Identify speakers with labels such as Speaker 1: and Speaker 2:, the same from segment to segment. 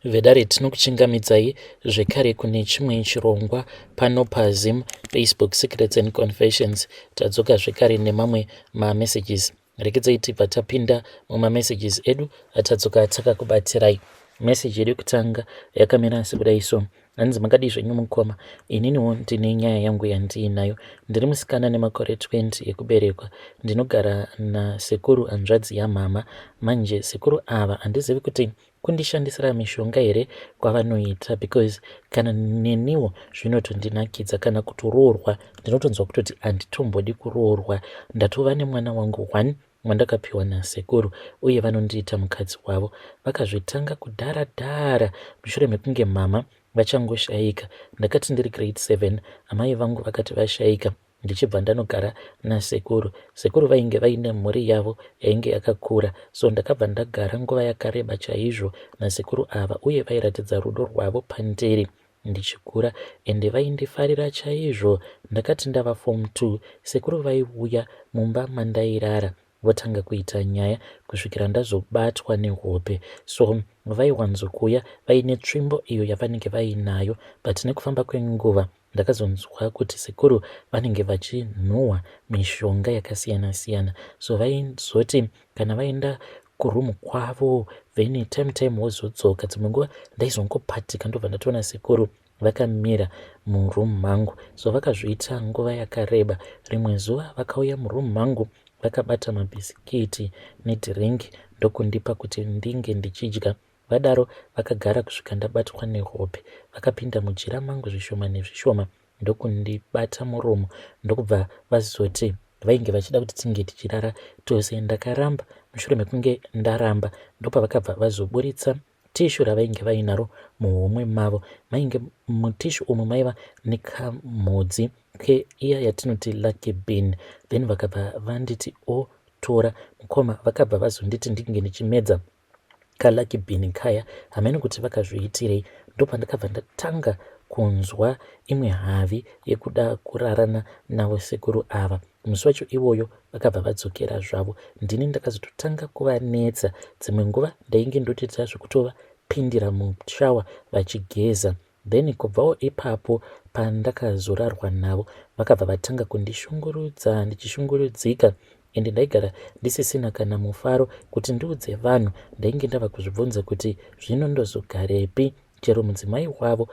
Speaker 1: Vedare tinokuchingamidzai zvekare kune chimwe chirongwa pano paZim Facebook Secrets and Confessions. Tadzoka zvekare nemamwe mamessages. Rekedzai tibva tapinda mumamessages edu atadzoka takakubatirai. Message yedu yekutanga yakamira sekudai so. Hanzi makadii zvenyu mukoma, ininiwo ndine nyaya yangu yandiinayo. Ndiri musikana nemakore 20 ekuberekwa. Ndinogara nasekuru hanzvadzi yamama. Manje sekuru ava handizivi kuti kundishandisira mishonga here kwavanoita because kana neniwo zvinotondinakidza kana kutoroorwa ndinotonzwa kutoti handitombodi kuroorwa ndatova nemwana wangu one wandakapiwa nasekuru uye vanondiita mukadzi wavo vakazvitanga kudhara dhara mushure mekunge mama vachangoshaika ndakati ndiri grade 7 amai vangu vakati vashaika ndichibva ndanogara nasekuru. Sekuru vainge vaine mhuri yavo yainge yakakura so ndakabva ndagara nguva yakareba chaizvo nasekuru ava uye vairatidza rudo rwavo pandiri ndichikura ende vaindifarira chaizvo. Ndakati ndava form 2 sekuru vaiuya mumba mandairara votanga kuita nyaya kusvikira ndazobatwa nehope so vaiwanzokuuya vaine tsvimbo iyo yavanenge vainayo but nekufamba kwenguva Ndakazonzwa kuti sekuru vanenge vachinhuhwa mishonga yakasiyana siyana so vaizoti kana vaenda kuroom kwavo then time time wozodzoka dzimwe nguva ndaizongopatika ndobva ndatoona sekuru vakamira muroom mangu so vakazviita nguva yakareba rimwe zuva vakauya muroom mangu vakabata mabhisikiti nedhiringi ndokundipa kuti ndinge ndichidya Vadaro vakagara kusvika ndabatwa nehope. Vakapinda mujira mangu zvishoma nezvishoma ndokundibata muromo ndokubva vazoti vainge vachida kuti tinge tichirara tose. Ndakaramba, mushure mekunge ndaramba ndopavakabva vazoburitsa tishu ravainge vainaro muhomwe mavo. Mainge mutishu umu maiva nekamhodzi keiya yatinoti lucky bean then vakabva vanditi o tora mukoma vakabva vazonditi ndinge ndichimedza kalucky bin kaya hameno kuti vakazviitirei ndopandakabva ndatanga kunzwa imwe havi yekuda kurarana navo sekuru ava musi wacho iwoyo vakabva vadzokera zvavo ndini ndakazototanga kuvanetsa dzimwe nguva ndainge ndotoita zvekutovapindira mushawa vachigeza Then kubvawo ipapo pandakazorarwa navo vakabva vatanga kundishungurudza ndichishungurudzika ende ndaigara ndisisina kana mufaro kuti ndiudze vanhu ndainge ndava kuzvibvunza kuti zvino ndozogarepi chero mudzimai wavo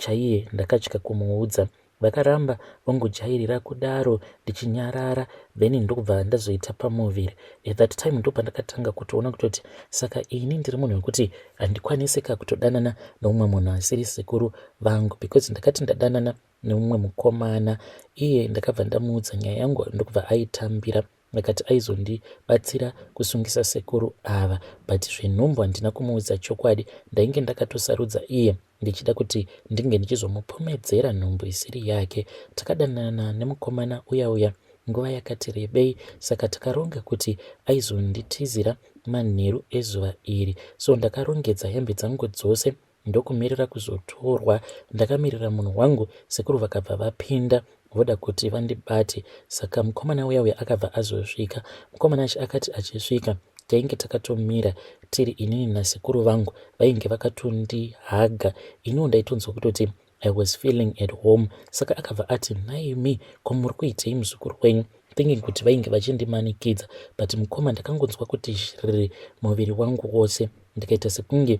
Speaker 1: chaiye ndakatya kumuudza vakaramba vongojairira kudaro ndichinyarara then ndokubva ndazoita pamuviri at that time ndopandakatanga kutoona kutoti saka ini ndiri munhu wekuti handikwanise ka kutodanana neumwe munhu asiri sekuru vangu because ndakati ndadanana neumwe mukomana iye ndakabva ndamuudza nyaya yangu ndokubva aitambira akati aizondibatsira kusungisa sekuru ava but zvenhumbu handina kumuudza chokwadi ndainge ndakatosarudza iye ndichida kuti ndinge ndichizomupomedzera nhumbu isiri yake takadanana nemukomana uya uya nguva yakati rebei saka takaronga kuti aizonditizira manheru ezuva iri so ndakarongedza hembe dzangu dzose ndokumirira kuzotorwa ndakamirira munhu wangu sekuru vakabva vapinda voda kuti vandibate saka mukomana uya uya akabva azosvika mukomana achi akati achisvika tainge takatomira tiri inini nasekuru vangu vainge vakatondihaga iniwo ndaitonzwa kutoti I was feeling at home saka akabva ati nhaimi ko muri kuitei muzukuru wenyu thinking kuti vainge vachindimanikidza but mukoma ndakangonzwa kuti zhiriri muviri wangu wose ndikaita sekunge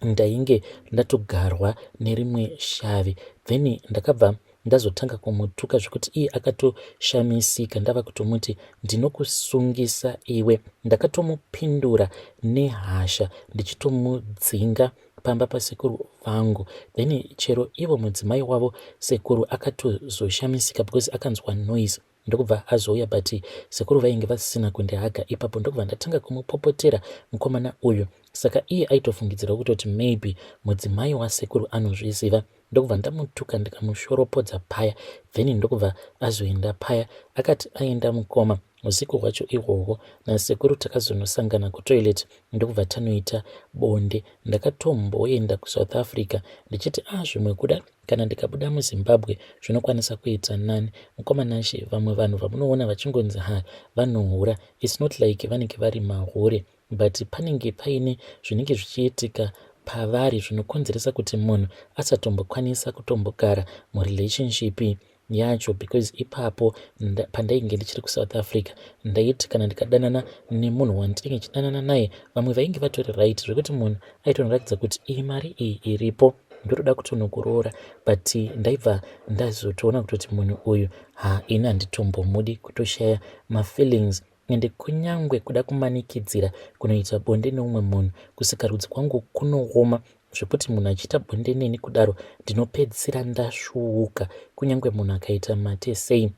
Speaker 1: ndainge ndatogarwa nerimwe shavi then ndakabva ndazotanga kumutuka zvekuti iye akatoshamisika ndava kutomuti ndinokusungisa iwe ndakatomupindura nehasha ndichitomudzinga pamba pasekuru vangu then chero ivo mudzimai wavo sekuru akatozoshamisika because akanzwa noise ndokubva azouya but sekuru vainge vasina kundihaga ipapo ndokubva ndatanga kumupopotera mukomana uyu saka iye aitofungidzira kutoti maybe mudzimai wasekuru anozviziva ndokubva ndamutuka ndikamushoropodza paya then ndokubva azoenda paya akati aenda mukoma usiku hwacho ihwohwo nasekuru takazonosangana kutoilet ndokubva tanoita bonde ndakatomboenda kusouth africa ndichiti a ah, zvimwe kuda kana ndikabuda muzimbabwe zvinokwanisa kuita nani mukoma nashe vamwe vanhu vamunoona vachingonzi ha vanohura its not like vanenge vari mahure but panenge paine zvinenge zvichiitika pavari zvinokonzeresa kuti munhu asatombokwanisa kutombogara murelationship yacho because ipapo pandainge ndichiri kuSouth Africa, ndaiti kana ndikadanana nemunhu wandinenge chidanana naye, vamwe vainge vatori right, zvekuti munhu aitonoratidza kuti iyi mari iyi iripo, ndotoda kutonokuroora, but ndaibva ndazotoona kutoti munhu uyu ha, ini handitombomudi, kutoshaya mafeelings. Ende kunyange kuda kumanikidzira kunoita bonde neumwe munhu kusikarudzi kwangu kunooma, zvekuti munhu achiita bonde neni kudaro ndinopedzisira ndasvuuka, kunyange munhu akaita mate sei.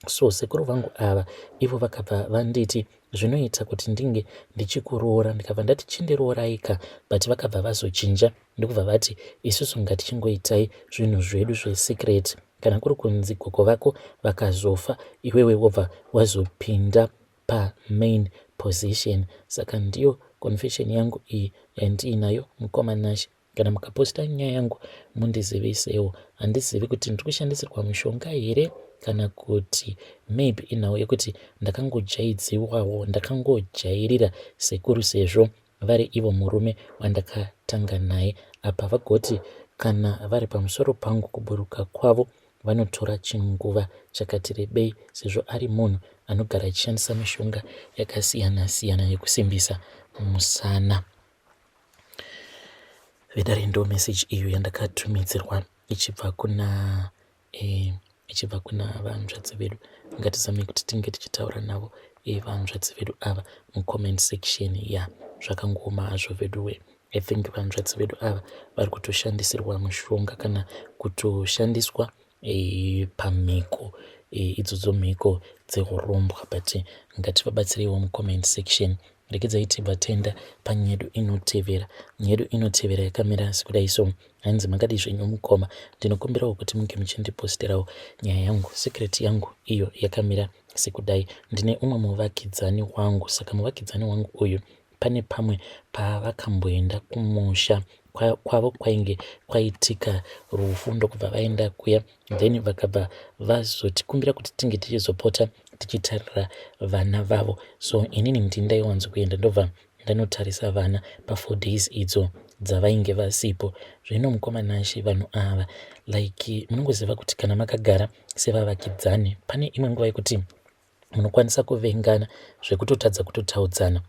Speaker 1: So sekuru vangu ava ivo vakabva vanditi zvinoita kuti ndinge ndichikuroora. Ndikabva ndati chindirooraika, but vakabva vazochinja ndokubva vati isusu ngatichingoitai zvinhu zvedu zvesecret. Kana kuri kunzi gogo vako vakazofa, iwewe wobva wazopinda pamain position. Saka ndiyo confession yangu iyi yandiinayo, mukoma Nashe. Kana mukaposta nyaya yangu mundizivisewo. Handizivi kuti ndiri kushandisirwa mushonga here kana kuti maybe inhau yekuti ndakangojaidziwawo, ndakangojairira sekuru sezvo vari ivo murume wandakatanga naye. Apa vagoti kana vari pamusoro pangu, kuburuka kwavo vanotora chinguva chakati rebei, sezvo ari munhu anogara achishandisa mishonga yakasiyana siyana yekusimbisa musana. Vedare, ndo message iyo yandakatumidzirwa ichibva kuna vanzvadzi vedu. Ngatizamei kuti tinge tichitaura navo vanzvadzi vedu ava mucomment section. Ya, zvakangooma hazvo veduwe. I think vanzvadzi vedu ava vari kutoshandisirwa mushonga kana kutoshandiswa pamhiko idzodzo, mhiko dzeurombwa, but ngativabatsireiwo mucomment section. Regedzai tibva tenda panyaya yedu inotevera. Nyaya yedu inotevera yakamira sekudai so. Hanzi, "Makadii zvenyu mukoma? Ndinokumbirawo kuti munge muchindiposterawo nyaya yangu. Secret yangu iyo yakamira sekudai. Ndine umwe muvakidzani wangu. Saka muvakidzani wangu uyu, pane pamwe pavakamboenda kumusha kwavo kwainge kwaitika rufu, ndokubva vaenda kuya. Then vakabva vazotikumbira kuti tinge tichizopota tichitarira vana vavo. So inini ndini ndaiwanzo kuenda, ndobva ndanotarisa vana pa4 days idzo dzavainge vasipo. Zvino mukoma Nashe, vanhu ava, like munongoziva kuti kana makagara sevavakidzani, pane imwe nguva yekuti munokwanisa kuvengana zvekutotadza kutotaudzana,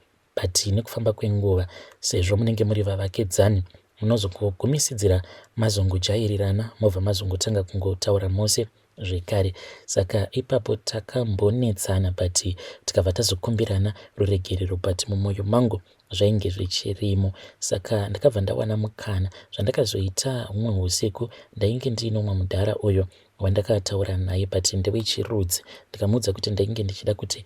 Speaker 1: but nekufamba kwenguva, sezvo munenge muri vavakidzani, munozongogumisidzira mazongojairirana, mobva mazongotanga kungotaura mose zvekare. Saka ipapo takambonetsana, but tikabva tazokumbirana ruregerero, but mumwoyo mangu zvainge zvichirimo. Saka ndakabva ndawana mukana. Zvandakazoita, humwe usiku ndainge ndiine umwe mudhara uyo wandakataura naye, but ndewechirudzi. Ndikamuudza kuti ndainge ndichida kuti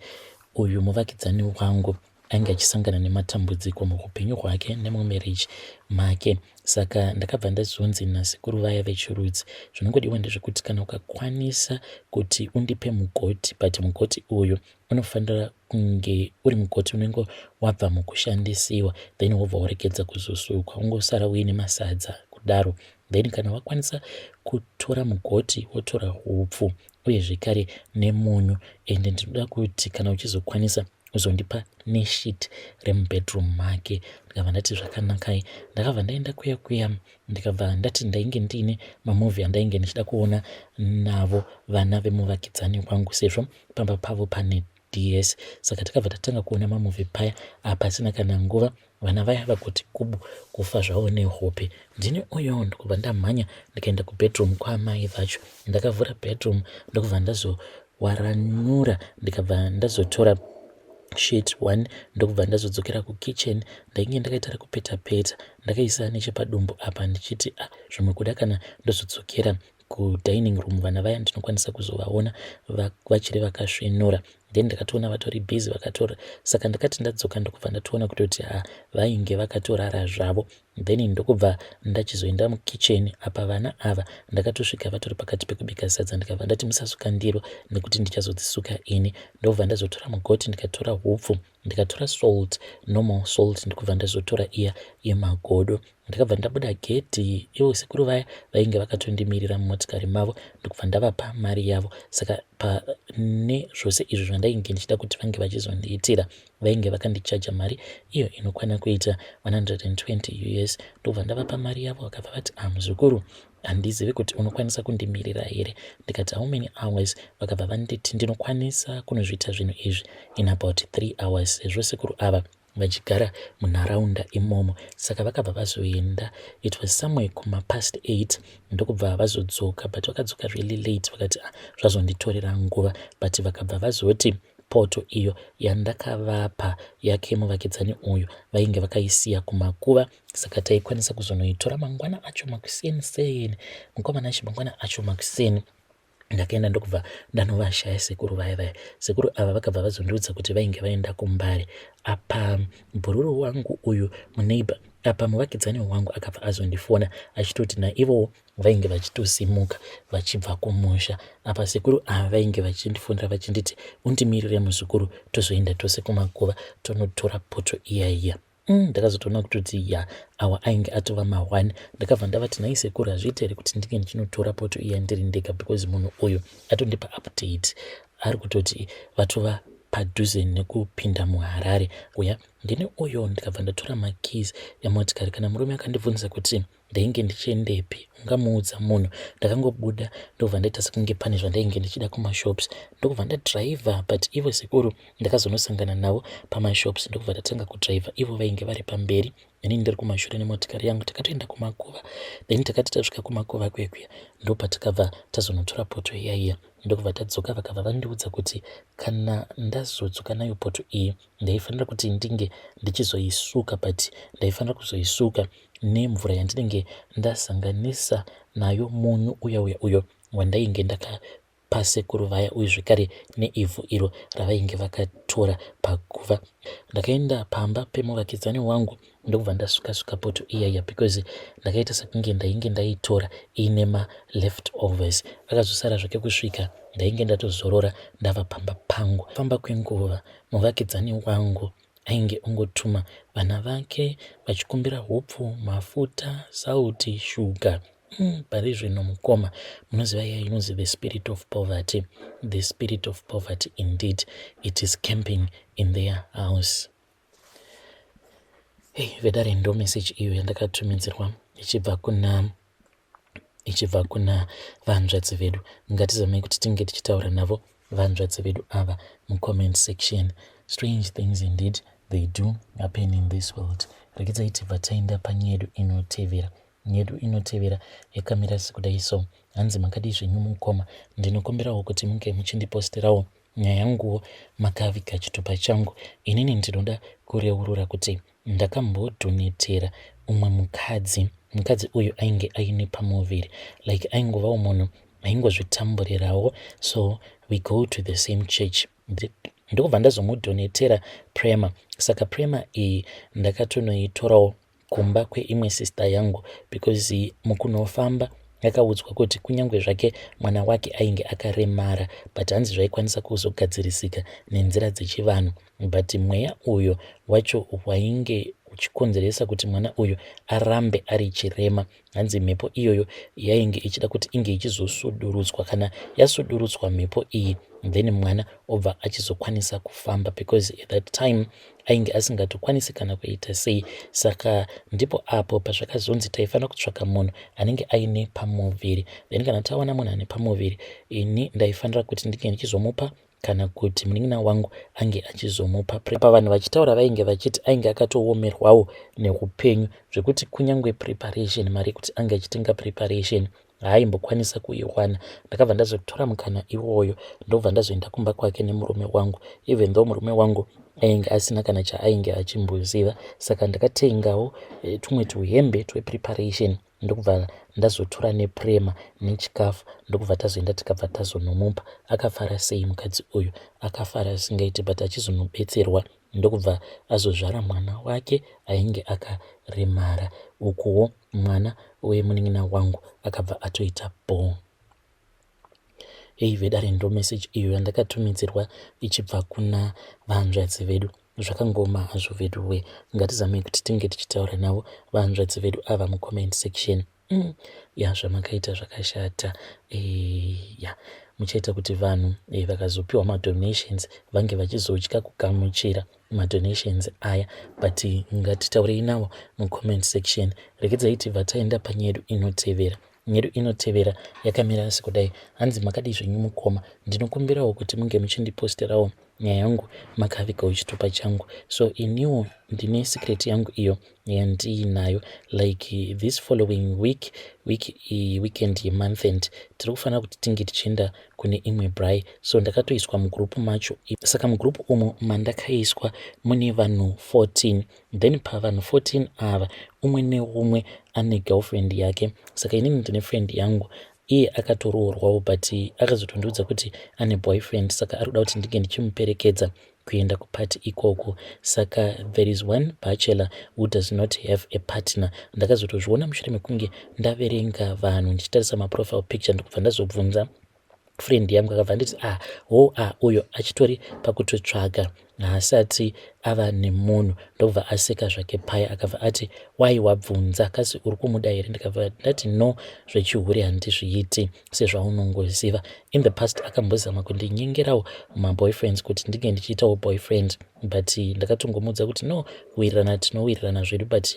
Speaker 1: uyu muvakidzani wangu ainge achisangana nematambudziko muupenyu hwake nemumarriage make. Saka ndakabva ndazonzi nasekuru vaya vechirudzi, zvinongodiwa ndezvekuti kana ukakwanisa kuti undipe mugoti, but mugoti uyu unofanira kunge uri mugoti unenge wabva mukushandisiwa, then wobva waregedza kuzosukwa, ungosara uine masadza kudaro. Then kana wakwanisa kutora mugoti, wotora hupfu uye zvekare nemunyu, ende ndinoda kuti kana uchizokwanisa uzondipa nesheet remubedroom make." Ndikabva ndati zvakanakai. Ndakabva ndaenda kuya kuya, ndikabva ndati ndainge ndiine mamovie andainge ndichida kuona navo vana vemuvakidzani wangu, sezvo pamba pavo pane DS. Saka takabva tatanga kuona mamovie paya. Pasina kana nguva, vana vaya vakuti kubu kufa zvavo nehope. Ndini uyo ndokubva ndamhanya, ndikaenda kubedroom kwaamai vacho. Ndakavhura bedroom, ndokubva ndazowaranura, ndikabva ndazotora sheet one, ndokubva ndazodzokera kukitchen. Ndainge ndakaita rekupeta peta, ndakaisa nechepadumbu apa, ndichiti ah, zvimwe kuda kana ndozodzokera kudining room, vana vaya ndinokwanisa kuzovaona vachiri vakasvinura. Then ndakatoona vatori busy vakatora. Saka ndakati ndadzoka, ndokubva ndatoona kutoti ha, vainge vakatorara zvavo. Then ndokubva ndachizoenda mukitchen. Apa vana ava ndakatosvika vatori pakati pekubika sadza. Ndikabva ndati musasuka ndiro nekuti ndichazodzisuka ini. Ndobva ndazotora mugoti, ndikatora hupfu, ndikatora salt, normal salt, ndikubva ndazotora iya yemagodo. Ndakabva ndabuda gedhi. Ivo sekuru vaya vainge vakatondimirira mumotikari mavo, ndikubva ndavapa mari yavo. Saka Pane zvose izvi zvandainge ndichida kuti vange vachizondiitira, vainge vakandichaja mari iyo inokwana kuita 120 US. Ndobva ndavapa mari yavo, vakabva vati, "Ah, muzukuru, handizivi kuti unokwanisa kundimirira here?" Ndikati, "How many hours?" Vakabva vanditi ndinokwanisa kunozviita zvinhu izvi in about 3 hours, sezvo sekuru ava vachigara munharaunda imomo. Saka vakabva vazoenda, it was somewhere kumapast 8, ndokubva vazodzoka, but vakadzoka really late. Vakati, "Ah, zvazonditorera nguva," but vakabva vazoti poto iyo yandakavapa yake muvakidzani uyu vainge vakaisiya kumakuva, saka taikwanisa kuzonoitora mangwana acho makuseni seni. Mukomana acho, mangwana acho makuseni ndakaenda, ndokubva ndanovashaya sekuru vaya vaya. Sekuru ava vakabva vazondiudza kuti vainge vaenda kuMbare. Apa bhururu wangu uyu, muneighbor, apa muvakidzani wangu, akabva azondifona achitoti naivowo vainge vachitosimuka vachibva kumusha. Apa sekuru ava vainge vachindifonera vachinditi, "Undimirire muzukuru, tozoenda tose kumakuva tonotora poto iya iya." Ndakazotoona kutoti ya, awa ainge atova ma1. Ndakabva ndavati, "Nhai sekuru, hazviiti here kuti ndinge ndichinotora poto iya ndiri ndega? Because munhu uyu atondipa update, ari kutoti vatova padhuze nekupinda muHarare uya." Ndini uyo ndikabva ndatora makeys emotikari. Kana murume akandibvunza kuti ndainge ndichiendepi, ungamuudza munhu? Ndakangobuda, ndobva ndaita sekunge pane zvandainge ndichida kumashops, ndokubva ndadhiraivha. But ivo sekuru ndakazonosangana navo pamashops, ndokubva ndatanga kudhiraivha. Ivo vainge vari pamberi, inini ndiri kumashure nemotikari yangu. Takatoenda kumakuva, then takati tasvika kumakuva kwekuya, ndopatakabva tazonotora poto iyaiya, ndokubva tadzoka. Vakabva vandiudza kuti kana ndazodzoka nayo poto iyi, ndaifanira kuti ndinge ndichizoisuka, but ndaifanira kuzoisuka nemvura yandinenge ndasanganisa nayo munyu uya uya uyo wandainge ndakapa sekuru vaya, uye zvekare neivhu iro ravainge vakatora paguva. Ndakaenda pamba pemuvakidzani wangu, ndokubva ndasuka-suka poto iyaiya, because ndakaita sekunge ndainge ndaitora iine maleftovers. Akazosara zvake kusvika ndainge ndatozorora ndava pamba pangu. Famba kwenguva, muvakidzani wangu ainge ongotuma vana vake vachikumbira hupfu, mafuta, sauti, shuga. Pari zvino mukoma, munoziva iya inonzi the spirit of poverty. The spirit of poverty indeed, it is camping in their house. Hey, vedare, ndo message iyo yandakatumidzirwa ichibva kuna vanzvadzi vedu. Ngatizamei kuti tinge tichitaura navo vanzvadzi vedu ava mucomment section. Strange things indeed, they do happen in this world. Regedzai tibva taenda panyedu inotevera. Nyedu inotevera yakamira sekudai so. Hanzi, "Makadii zvenyu mukoma? Ndinokumbirawo kuti munge muchindiposterawo nyaya yanguwo makaviga chitupa changu. Inini ndinoda kureurura kuti ndakambodhonetera umwe mukadzi. Mukadzi uyu ainge aine pamuviri, like aingovawo munhu aingozvitamburirawo, so we go to the same church. Ndokubva ndazomudhonetera pram. Saka pram iyi ndakatonoitorawo kumba kweimwe sister yangu, because mukunofamba akaudzwa kuti kunyange zvake mwana wake ainge akaremara, but hanzi zvaikwanisa kuzogadzirisika nenzira dzechivanhu, but mweya uyo wacho wainge uchikonzeresa kuti mwana uyu arambe ari chirema, hanzi mhepo iyoyo yainge ichida kuti inge ichizosudurudzwa. Kana yasudurudzwa mhepo iyi, then mwana obva achizokwanisa kufamba, because at that time ainge asingatokwanisi kana kuita sei. Saka ndipo apo pazvakazonzi taifanira kutsvaka munhu anenge aine pamuviri. Then kana tawana munhu ane pamuviri, ini ndaifanira kuti ndinge ndichizomupa, kana kuti munin'ina wangu ange achizomupa." Pa vanhu vachitaura, vainge vachiti ainge akatoomerwawo neupenyu, zvekuti kunyange preparation, mari yekuti ange achitenga preparation, haaimbokwanisa kuiwana. "Ndakabva ndazotora mukana iwoyo, ndobva ndazoenda kumba kwake nemurume wangu, even though murume wangu ainge asina kana chaainge achimboziva. Saka ndakatengawo tumwe tuhembe twepreparation, ndokubva ndazotora nepram nechikafu, ndokubva tazoenda, tikabva tazonomupa. Akafara sei mukadzi uyu, akafara asingaiti, but achizonobetserwa, ndokubva azozvara mwana wake ainge akaremara. Ukuwo mwana wemunin'ina wangu akabva atoita bho." Ei vedare, ndo message iyo yandakatumidzirwa ichibva kuna vanzvadzi vedu. Zvakangoma hazvo vedu we. Ngatizamei kuti tinge tichitaura navo vanzvadzi vedu ava mucomment section. Ya, zvamakaita zvakashata. Ya. Muchaita kuti vanhu vakazopiwa madonations vange vachizotya kugamuchira madonations aya, but ngatitaurei navo mucomment section. Regedzai tibva taenda panyedu inotevera. Nyedu inotevera yakamira sekudai. Hanzi, "Makadii zvenyu mukoma? Ndinokumbirawo kuti munge muchindiposterawo nyaya yangu makavigawo chitupa changu. So iniwo ndine secret yangu iyo yandiinayo. Like this following week weekend yemonth end, tiri kufanira kuti tinge tichienda kune imwe braai. So ndakatoiswa mugroup macho. Saka mugroup umo mandakaiswa mune vanhu 14. Then pavanhu 14 ava, umwe neumwe ane girlfriend yake. Saka inini ndine friend yangu, iye akatoroorwawo, but akazotondiudza kuti ane boyfriend, saka ari kuda kuti ndinge ndichimuperekedza kuenda kupati ikoko. Saka there is one bachelor who does not have a partner. Ndakazotozviona mushure mekunge ndaverenga vanhu, ndichitarisa maprofile picture, ndikubva ndazobvunza friend yangu, akabva nditi, 'Ah, ho, ah, uyo achitori pakutotsvaga, haasati ava nemunhu.' Ndobva aseka zvake paya, akabva ati, 'Wai wabvunza? Kasi uri kumuda here?' Ndikabva ndati, 'No, zvechihure handizviiti sezvaunongoziva.' In the past akambozama kundinyengerawo maboyfriends kuti ndinge ndichiitawo boyfriend, but ndakatongomuudza kuti, 'No, kuwirirana tinowirirana zvedu, but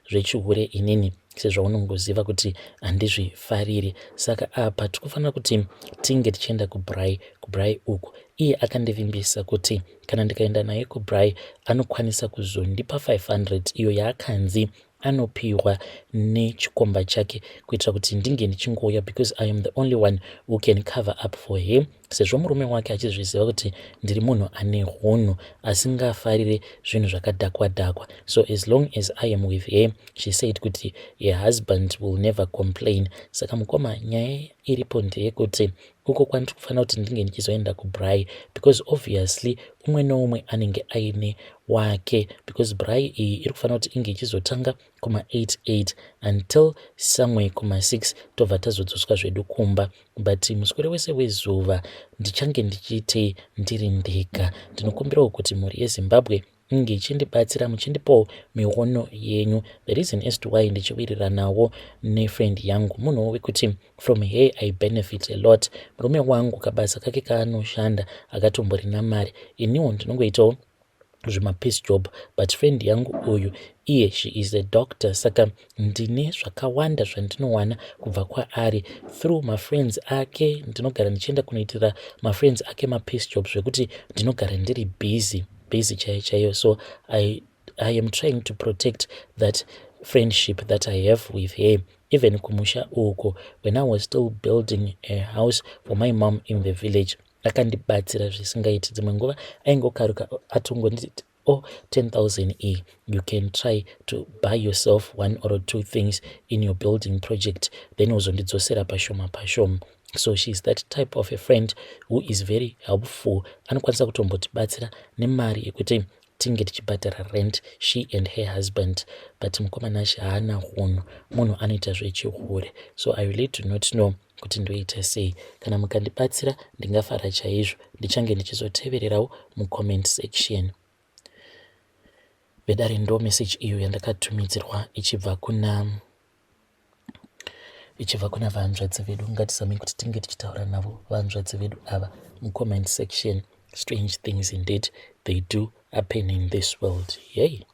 Speaker 1: zvechihure inini sezvaunongoziva kuti handizvifariri.' Saka apa tikufanira kuti tinge tichienda kubraai. Kubraai uku iye akandivimbisa kuti kana ndikaenda naye kubraai, anokwanisa kuzondipa 500 iyo yaakanzi anopiwa nechikomba chake, kuitira kuti ndinge ndichingouya, because I am the only one who can cover up for him, sezvo murume wake achizviziva kuti ndiri munhu ane hunhu, asingafarire zvinhu zvakadhakwa dhakwa. So as long as I am with her, she said kuti her husband will never complain. Saka mukoma, nyaya iripo ndeyekuti uko kwandiri kufanira kuti ndinge ndichizoenda kubraai, because obviously umwe neumwe anenge aine wake, because braai iyi iri kufanira kuti inge ichizotanga kuma88 until somewhere kuma6, tobva tazodzoswa zvedu kumba. But muswere wese wezuva ndichange ndichiitei ndiri ndega? Ndinokumbirawo kuti mhuri yeZimbabwe inge ichindibatsira, muchindipawo miono yenyu. The reason as to why ndichiwiriranawo nefriend yangu, munhuwo wekuti from her I benefit a lot. Murume wangu kabasa kake kaanoshanda akatomborina mari, iniwo ndinongoitawo zvimapiece job, but friend yangu uyu iye, she is a doctor, saka ndine zvakawanda zvandinowana kubva kwaari through mafriends ake. Ndinogara ndichienda kunoitira mafriends ake mapiece job, zvekuti ndinogara ndiri busy busy chaiyo chaiyo. So I am trying to protect that friendship that I have with her. Even kumusha uko, when I was still building a house for my mom in the village, akandibatsira zvisingaiti. Dzimwe nguva aingokaruka atongonditi, 'Oh, 10 000 e, you can try to buy yourself one or two things in your building project, then uzondidzosera pashoma pashoma.' So she is that type of a friend who is very helpful. Anokwanisa kutombotibatsira nemari yekuti tinge tichibhadhara rent, she and her husband. But mukomana haana hunhu, munhu anoita zvechihure. So I really do not know kuti ndoita sei. Kana mukandibatsira ndingafara chaizvo. Ndichange ndichizotevererawo mucomment section." Vedare, ndo message iyo yandakatumidzirwa ichibva kuna vanzvadzi vedu. Ngatizamei kuti tinge tichitaura navo vanzvadzi vedu ava mucomment section. Strange things indeed, they do happen in this world. Yei.